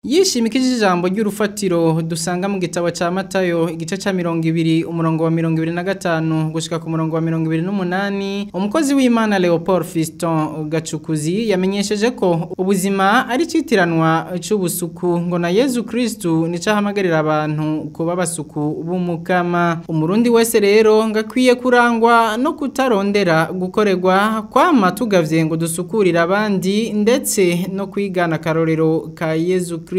Yishimikije ijambo ry'urufatiro dusanga mu gitabo ca Matayo igice ca 20 umurongo wa 25 gushika ku murongo wa 28, umukozi w'Imana Leopold Fiston Gacukuzi yamenyesheje ko ubuzima ari citiranwa c'ubusuku, ngo na Yezu Kristu nico ahamagarira abantu kuba basuku b'umukama. Umurundi wese rero ngakwiye kurangwa no kutarondera gukorerwa, kwama tugavye ngo dusukurira abandi, ndetse no kwigana karorero ka Yezu Kristu.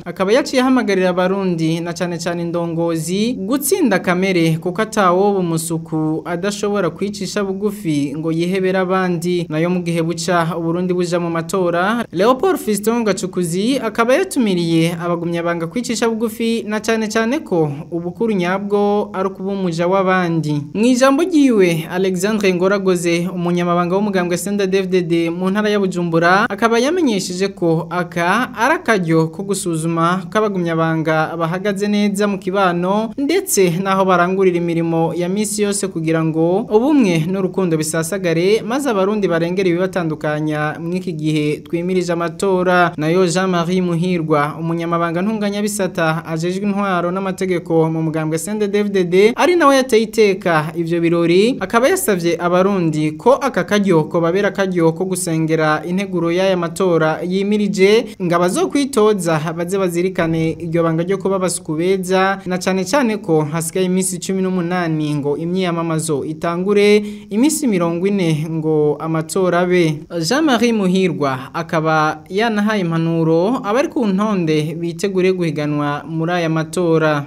Akaba yaciye ahamagarira abarundi na cane cane indongozi gutsinda kamere, kuko atawoba umusuku adashobora kwicisha bugufi ngo yihebera abandi. Nayo mu gihe buca Uburundi buja mu matora, Leopold Fiston Gacukuzi akaba yatumiriye abagumyabanga kwicisha bugufi, na cane cane ko ubukuru nyabwo ari ukuba umuja w'abandi. Mu ijambo ryiwe, Alexandre Ngoragoze, umunyamabanga w'umugambwe CNDD-FDD mu ntara ya Bujumbura, akaba yamenyesheje ko aka ari akaryo ko gusuzuma k'abagumyabanga bahagaze neza mu kibano, ndetse naho barangurira imirimo ya misi yose, kugira ngo ubumwe n'urukundo bisasagare, maze abarundi barengera ibibatandukanya mw'iki gihe twimirije amatora. Nayo Jean-Marie Muhirwa, umunyamabanga ntunganyabisata ajejwe intwaro n'amategeko mu mugambwe CNDD-FDD, ari nawe yateye iteka ivyo birori, akaba yasavye abarundi ko aka karyo ko babera akaryo ko gusengera integuro y'aya matora yimirije, ngo abazokwitoza baze bazirikane iryo banga ryo kuba abasuku beza, na cane cane ko hasigaye iminsi 18 ngo imyiyamamazo itangure, iminsi 40 ngo amatora abe. Jean-Marie Muhirwa akaba yanahaye impanuro abari ku ntonde bitegure guhiganwa muri aya matora.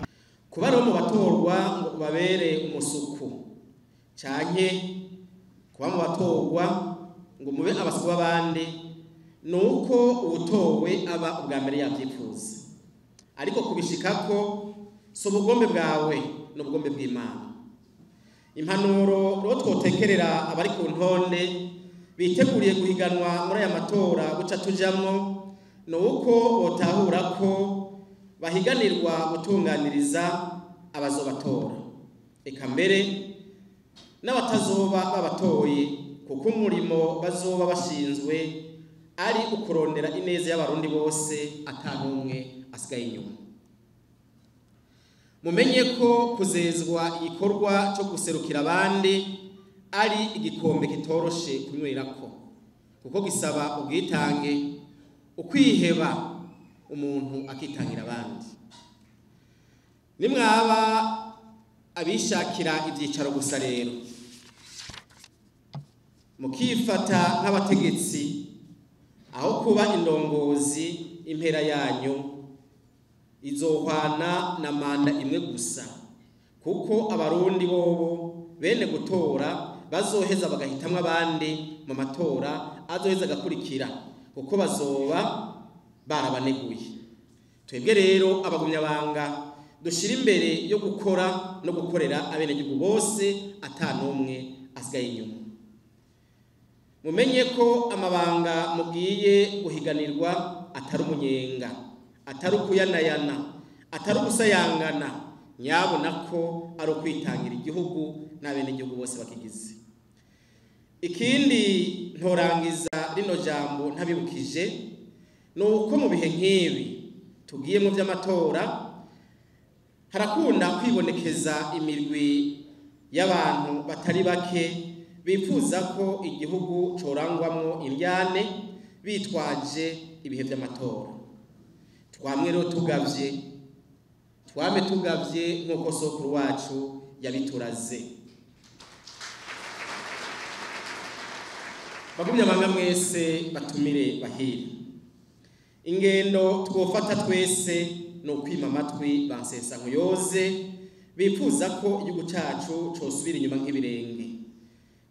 Kuba rero mu batorwa ngo babere umusuku, canke kuba mu batorwa ngo mube abasuku b'abandi, nuko uwutowe aba ubwa mbere yavyifuza, ariko kubishikako si ubugombe bwawe n'ubugombe bw'Imana. Impanuro rero twotekerera abari ku ntonde biteguriye guhiganwa muri aya matora guca tujamwo, nuko botahura ko bahiganirwa gutunganiriza abazobatora, eka mbere n'abatazoba babatoye, kuko umurimo bazoba bashinzwe ari ukurondera ineza y'abarundi bose ata n'umwe asigaye inyuma. Mumenye ko kuzezwa igikorwa cyo guserukira abandi ari igikombe kitoroshe kunywerako, kuko gisaba ubwitange, ukwiheba, umuntu akitangira abandi. Nimwaba abishakira ibyicaro gusa rero mukifata nk'abategetsi aho kuba indongozi, impera yanyu izohwana na manda imwe gusa, kuko abarundi bobo bene gutora bazoheza bagahitamwo abandi mu matora azoheza agakurikira, kuko bazoba barabaneguye. Twebwe rero abagumyabanga dushira imbere yo gukora no gukorera abenegihugu bose ata n'umwe asigaye inyuma. Mumenye ko amabanga mugiye guhiganirwa atari umunyenga, atari ukuyanayana, atari ugusayangana, nyabona ko ari ukwitangira igihugu n'abenegihugu bose bakigize. Ikindi ntorangiza rino jambo ntabibukije, ni uko mu bihe nk'ibi tugiye mu by'amatora harakunda kwibonekeza imirwi y'abantu batari bake bifuza ko igihugu corangwamwo indyane bitwaje ibihe by'amatora. Twamwe rero tugavye, twame tugavye nk'uko sokuru wacu yabituraze. Bagumye abanga mwese batumire bahire. Ingendo twofata twese ni ukwima amatwi bansesa nkuyoze bifuza ko igihugu cacu cosubira inyuma nk'ibirenge,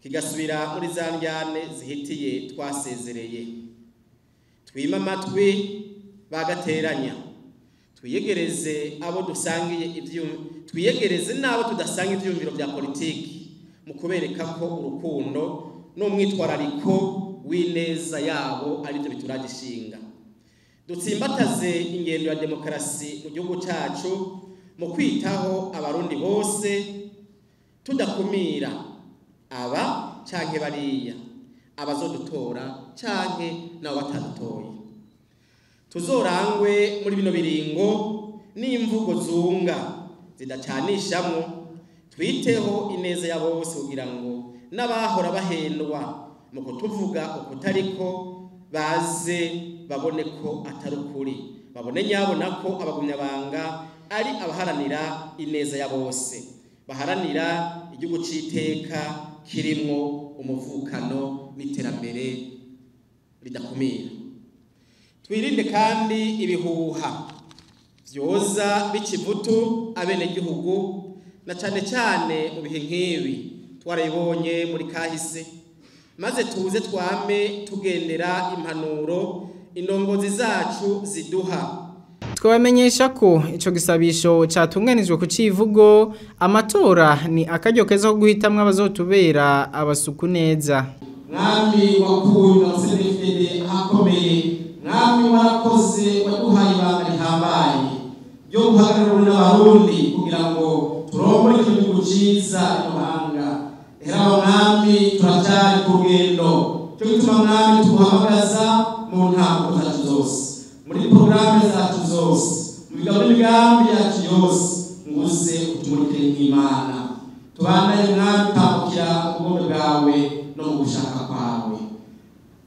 kigasubira muri za ndyane zihitiye twasezereye. Twima amatwi bagateranya, twiyegereze abo dusangiye twiyegereze n'abo tudasanga ivyumviro vya politiki, mu kubereka ko urukundo n'umwitwarariko w'ineza yabo ari byo bituragishinga. Dutsimbataze ingendo ya demokarasi mu gihugu cacu mu kwitaho abarundi bose, tudakumira aba canke bariya, abazodutora canke nabo batadutoye. Tuzorangwe muri bino biringo n'imvugo zunga zidacanishamwo, twiteho ineza ya bose kugira ngo n'abahora bahendwa mu kutuvuga ukutariko baze babone ko atari ukuri, babone nyabona ko abagumyabanga ari abaharanira ineza ya bose, baharanira igihugu c'iteka kirimwo umuvukano n'iterambere ridakumira. Twirinde kandi ibihuha vyoza bikivutu abenegihugu, na cane cane mu bihe nk'ibi twarabibonye muri kahise, maze tuze twame tugendera impanuro indongozi zacu ziduha. Twabamenyesha ko ico gisabisho catunganijwe ku civugo amatora ni akaryo keza ko guhitamwo abazotubera abasuku neza. Mwami wakuye na CNDD ahakomeye, mwami warakoze waduhaye ibanga rihambaye ryo guhagararira n'abarundi kugira ngo turongore igihugu ciza imahanga. Hera mwami turacyari ku rugendo, cyo gituma mwami tuguhamagaza mu ntambuko zacu zose, muri porogaramu zacu zose, mu migabo n'imigambi yacu yose, nguze utumurikire nk'Imana. Tubandanye mwami utambukira ubugombe bwawe no mu gushaka kwawe.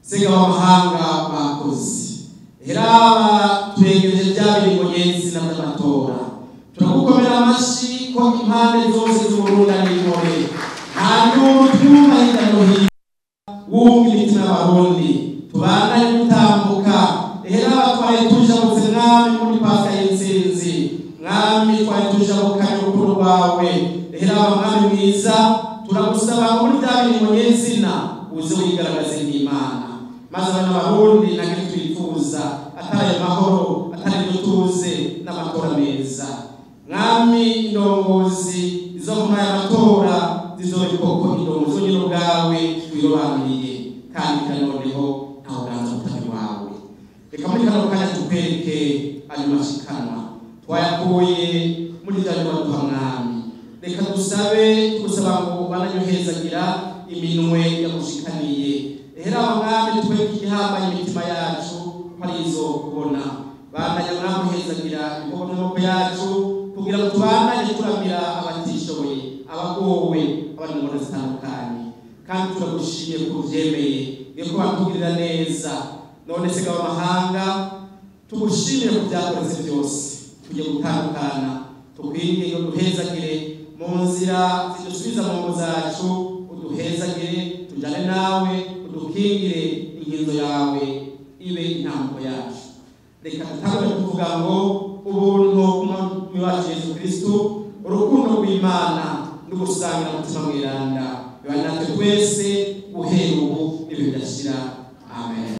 Sega abamahanga bakoze, heraba twegereje bya biringo nyezina by'amatora. Turagukomera amashi ko impande zose z'Uburundi ari intore, nta n'umwe twumva hirya no hino wumva imitima y'Abarundi. Tubandanye gutambuka, heraba twari tujabutse mwami muri Pasika y'intsinzi, mwami twari tujabukanye urukundo rwawe. Heraba mwami mwiza, turagusaba muri bya biringo nyezina uze wigaragaze nk'Imana, maze abana b'Abarundi nta kintu twifuza atari ayo mahoro, atari ibyo tuze n'amatora meza. Mwami indongozi izo muri aya matora zizoba koko indongozi zonyine ubwawe wirobanuriye, kandi noneho ntawe uganza utari wawe. Reka muri kano kanya tukwereke ayo mashikanwa twayakuye muri bya bintu waduha mwami. Reka dusabe tugusaba ngo bananyohezagira iminwe yagushikaniye. Hera mwami twereke igihambaye imitima yacu ko ari izo kubona. Bandanya mwami uhezagira ibikorwa by'amaboko yacu kugira ngo tubandanye turamira abatishoboye, abagowe, abari mu ngorane zitandukanye. Kandi turagushimiye ko uvyemeye, yuko batugirira neza. None se abamahanga tugushimire ku byakoretse byose. Tugiye gutandukana, tukwinginge uduhezagire mu nzira zidusubiza mu ngo zacu, uduhezagire tujane nawe, udukingire inkinzo yawe ibe intambuko yacu. Reka dutangure kuvuga ngo ubuntu bw'Umwami wacu Yesu Kristo, urukundo rw'Imana n'ugusangira umutima mweranda bibane natwe twese guhera ubu n'ibihe bidashira.